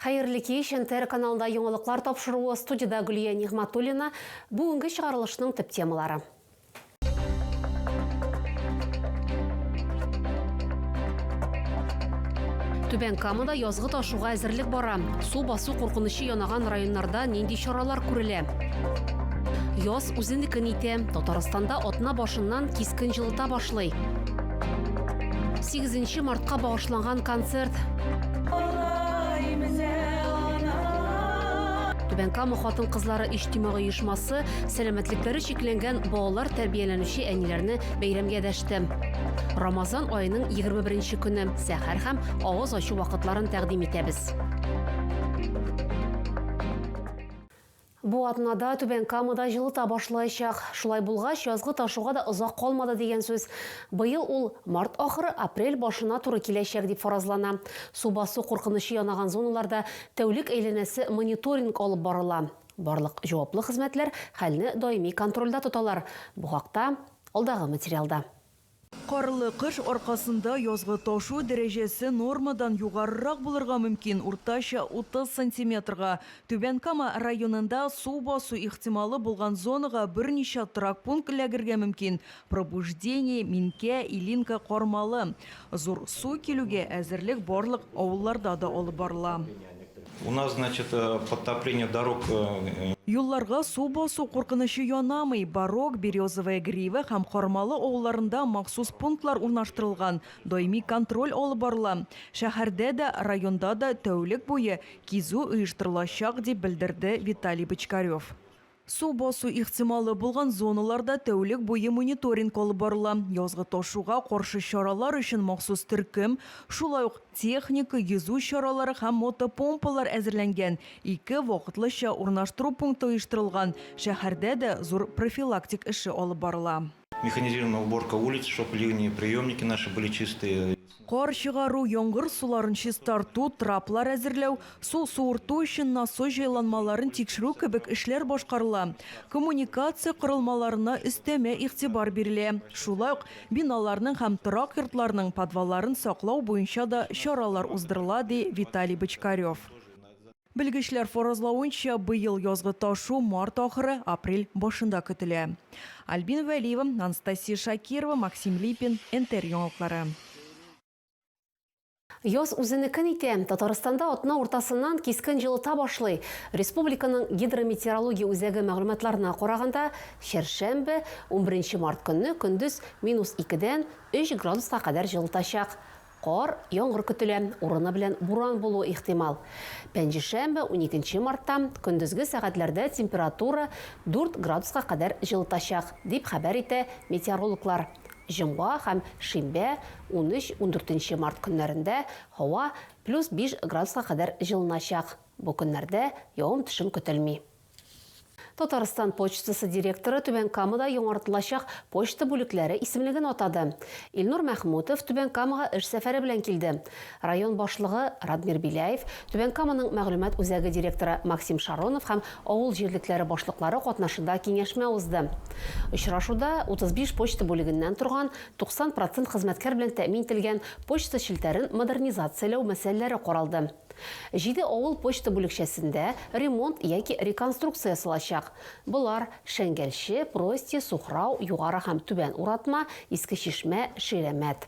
Хәерле кич, НТР каналында яңалыклар тапшыруы студиядә Гөлия Нигъмәтуллина. Бүгенге чыгарылышның төп темалары. Түбән Камада язгы ташуга әзерлек бара. Су басу куркынычы янаган районнарда нинди чаралар күрелә? Яз үзенекен итә. Татарстанда атна башыннан кискен җылыта башлый. 8 мартка багышланган концерт. Түбән Кама хатын-кызлары иҗтимагый оешмасы сәламәтлекләре чикләнгән балалар тәрбияләнүче әниләрне бәйрәмгә дәште. Рамазан аеның 21 көне сәхәр һәм авыз ачу вакытларын тәкъдим итәбез. Бу атнада Түбән Камада җылыта башлаячак. Шулай булгач, язгы ташуга да озак калмады дигән сүз. Быел ул март ахыры, апрель башына туры киләчәк дип фаразлана. Су басу куркынычы янаган зоналарда тәүлек әйләнәсе мониторинг алып барыла. Барлык җаваплы хезмәтләр хәлне даими контрольдә тоталар. Бу хакта алдагы материалда. Карлы кыш аркасында язгы ташу дәрәҗәсе нормадан югарырак булырга мөмкин, уртача 30 сантиметрга. Түбән Кама районында су басу ихтималы булган зонага берничә торак пункт эләгергә мөмкин, Пробуждение, Минкә, Илинка, Кармалы. Зур су килүгә әзерлек барлык авылларда да алып барыла. У нас, значит, подтопление дорог. Юлларга су басу куркынычы янамый. Барок, Березовая Грива һәм Кармалы авылларында махсус пунктлар урнаштырылган, даими контроль алып барыла. Шәһәрдә дә, районда да тәүлек буе кизү оештырылачак, дип белдерде Виталий Бочкарев. Су басу ихтималы булган зоналарда тәүлек буе мониторинг алып барыла. Язгы ташуга каршы чаралар өчен махсус төркем, шулай ук техника, йөзү чаралары һәм мотопомпалар әзерләнгән, ике вакытлыча урнаштыру пункты оештырылган. Шәһәрдә дә зур профилактик эше алып барыла. Механизированная уборка улиц, чтоб ливнеприемники наши были чистые. Кар чыгару, яңгыр суларын чистарту, траплар әзерләү, су суырту өчен насос җайланмаларын тикшерү кебек эшләр башкарыла. Коммуникация корылмаларына өстәмә игътибар бирелә. Шулай ук биналарның һәм торак йортларның подвалларын саклау буенча да чаралар уздырыла, ди Виталий Бочкарев. Белгечләр фаразлавынча, быел язгы ташу март ахыры, апрель башында көтелә. Альбина Вәлиева, Анастасия Шакирова, Максим Липин, НТР яңалыклары. Яз үзенекен итә. Татарстанда атна уртасыннан кискен җылыта башлый. Республиканың гидрометеорология үзәге мәгълүматларына караганда, чәршәмбе, 11 март көнне көндез минус икедән өч градуска кадәр җылытачак. Кар, яңгыр көтелә, урыны белән буран булуы ихтимал. Пәнҗешәмбе, уникенче мартта, көндезге сәгатьләрдә температура дүрт градуска кадәр җылытачак, дип хәбәр итә метеорологлар. Җомга һәм шимбә, унөч-ундүртенче март көннәрендә һава плюс биш градуска кадәр җылыначак. Бу көннәрдә явым-төшем көтелми. Татарстан почтасы директоры Түбән Камада яңартылачак почта бүлекләре исемлеген атады. Илнур Мәхмүтов Түбән Камага эш сәфәре белән килде. Район башлыгы Радмир Беляев, Түбән Каманың мәгълүмат үзәге директоры Максим Шаронов һәм авыл җирлекләре башлыклары катнашында киңәшмә узды. Очрашуда 35 почта бүлегеннән торган, 90 процент хезмәткәр белән тәэмин ителгән почта челтәрен модернизацияләү мәсьәләләре каралды. Җиде авыл почта бүлекчәсендә ремонт яки реконструкция ясалачак. Болар, Шәңгәлче, Прости, Сухрау, Югары һәм Түбән Уратма, Иске Чишмә, Ширәмәт.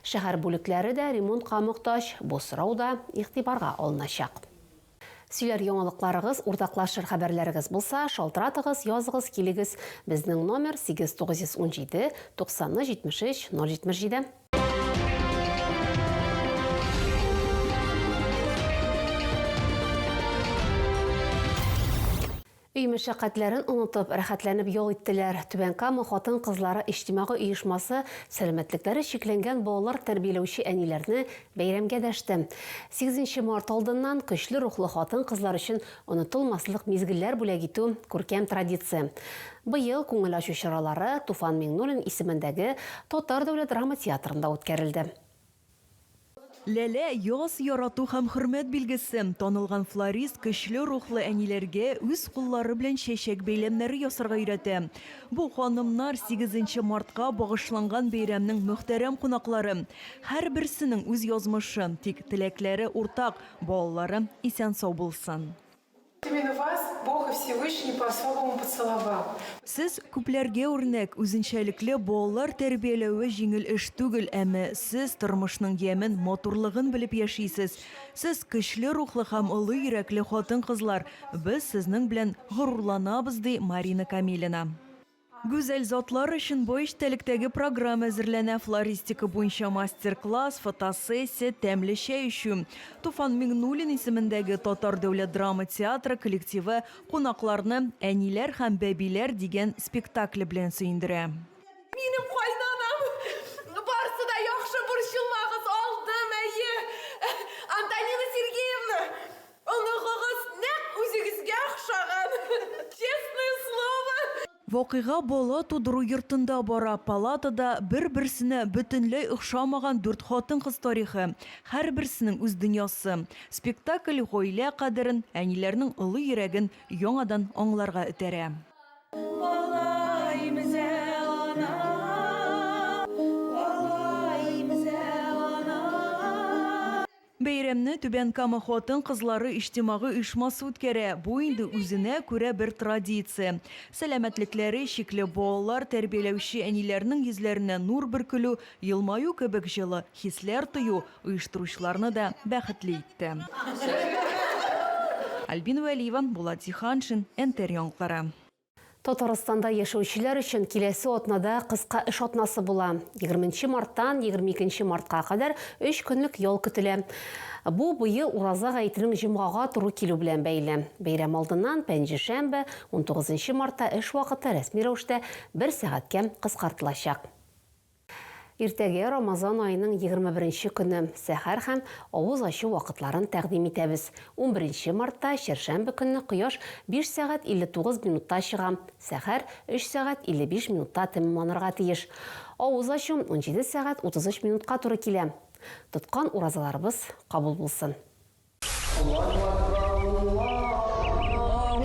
Шәһәр бүлекләре дә ремонтка мохтаҗ, бу сорау да игътибарга алыначак. Сөйләр яңалыкларыгыз, уртаклашыр хәбәрләрегез булса, шалтыратыгыз, языгыз, килегез. Безнең номер 8917 90 73 077. Өй мәшәкатьләрен онытып, рәхәтләнеп ял иттеләр. Түбән Кама хатын-кызлары иҗтимагый оешмасы сәламәтлекләре чикләнгән балалар тәрбияләүче әниләрне бәйрәмгә дәште. Сигезенче март алдыннан көчле рухлы хатын-кызлар өчен онытылмаслык мизгелләр бүләк итү, күркәм традиция. Быел күңел ачу чаралары Туфан Миңнуллин исемендәге Татар дәүләт драма театрында үткәрелде. Ләлә, яз, ярату һәм хөрмәт билгесе. Танылган флорист көчле рухлы әниләргә үз куллары белән чәчәк бәйләмнәре ясарга өйрәтә. Бу ханымнар, сигезенче мартка багышланган бәйрәмнең мөхтәрәм кунаклары. Һәрберсенең үз язмышы, тик теләкләре уртак, балалары исән-сау булсын. Именно вас Бог и Всевышний по-особому поцеловал. Сез, күпләргә үрнәк, үзенчәлекле балалар тәрбияләве җиңел эш түгел, әмма сез тормышның ямен, матурлыгын белеп яшисез. Сез, көчле рухлы һәм олы йөрәкле хатын-кызлар, без сезнең белән горурланабыз, ди Марина Камилина. Гүзәл затлар өчен бай эчтәлектәге программа әзерләнә, флористика буенча мастер-класс, фотосессия, тәмле чәй эчү. Туфан Миңнуллин исемендәге Татар дәүләт драма театры коллективы кунакларны Әниләр һәм бәбиләр дигән спектакле белән сөендерә. Минем кайнанам! Барсы да яхшы, борчылмагыз, алдым, әйе! Антонина Сергеевна! Оныгыгыз нәкъ үзегезгә охшаган, честное слово! Вакыйга бала тудыру йортында бара. Палатада бер-берсенә бөтенләй охшамаган дүрт хатын-кыз тарихы. Һәрберсенең үз дөньясы. Спектакль гаилә кадерен, әниләрнең олы йөрәген яңадан аңларга этәрә. Бала имезә ана, бала имезә ана. Бәйрәмне Түбән Кама хатын-кызлары иҗтимагый оешмасы үткәрә. Бу инде үзенә күрә бер традиция. Сәламәтлекләре чикле балалар тәрбияләүче әниләрнең йөзләренә нур бөркелү, елмаю кебек җылы хисләр тою оештыручыларны да бәхетле итте. Альбина Вәлиева, Булат Зиһаншин, НТР яңалыклары. Татарстанда яшәүчеләр өчен киләсе атнада кыска эш атнасы була. Егерменче марттан 22 нче мартка кадәр өч көнлек ял көтелә. Бу быел Ураза гаетенең җомгага туры килү белән бәйле. Бәйрәм алдыннан пәнҗешәмбе, унтугызынчы мартта эш вакыты рәсми рәвештә бер сәгатькә кыскартылачак. Иртәгә Рамазан аеның 21 нче көне, сәхәр һәм авыз ачу вакытларын тәкъдим итәбез. Унберенче мартта, чәршәмбе көнне кояш 5 сәгать 59 минутта чыга, сәхәр 3 сәгать 55 минутта тәмамланырга тиеш. Авыз ачу 17 сәгать 33 минутка туры килә. Тоткан уразаларыбыз кабул булсын.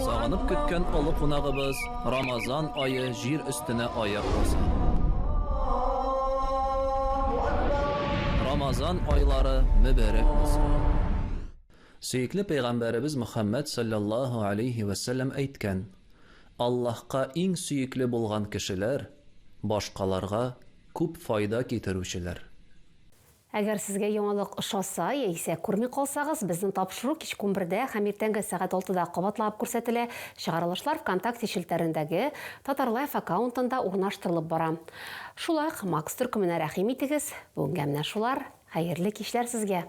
Сагынып көткән олы кунагыбыз Рамазан ае җир өстенә аяк баса. Рамазан айлары мөбарәк булсын. Сөекле пәйгамбәребез Мөхәммәд салләллаһу алейһи вә сәлләм әйткән, Аллаһка иң сөекле булган кешеләр, башкаларга күп файда китерүчеләр. Әгәр сезгә яңалык ошаса яисә күрми калсагыз, безнең тапшыру кичке унбердә һәм иртәнге сәгать алтыда кабатлап күрсәтелә. Чыгарылышлар ВКонтакте челтәрендәге Татарлайф аккаунтында урнаштырылып бара. Шулай ук Макс төркеменә рәхим итегез. Бүгенгә менә шулар. Хәерле кичләр сезгә!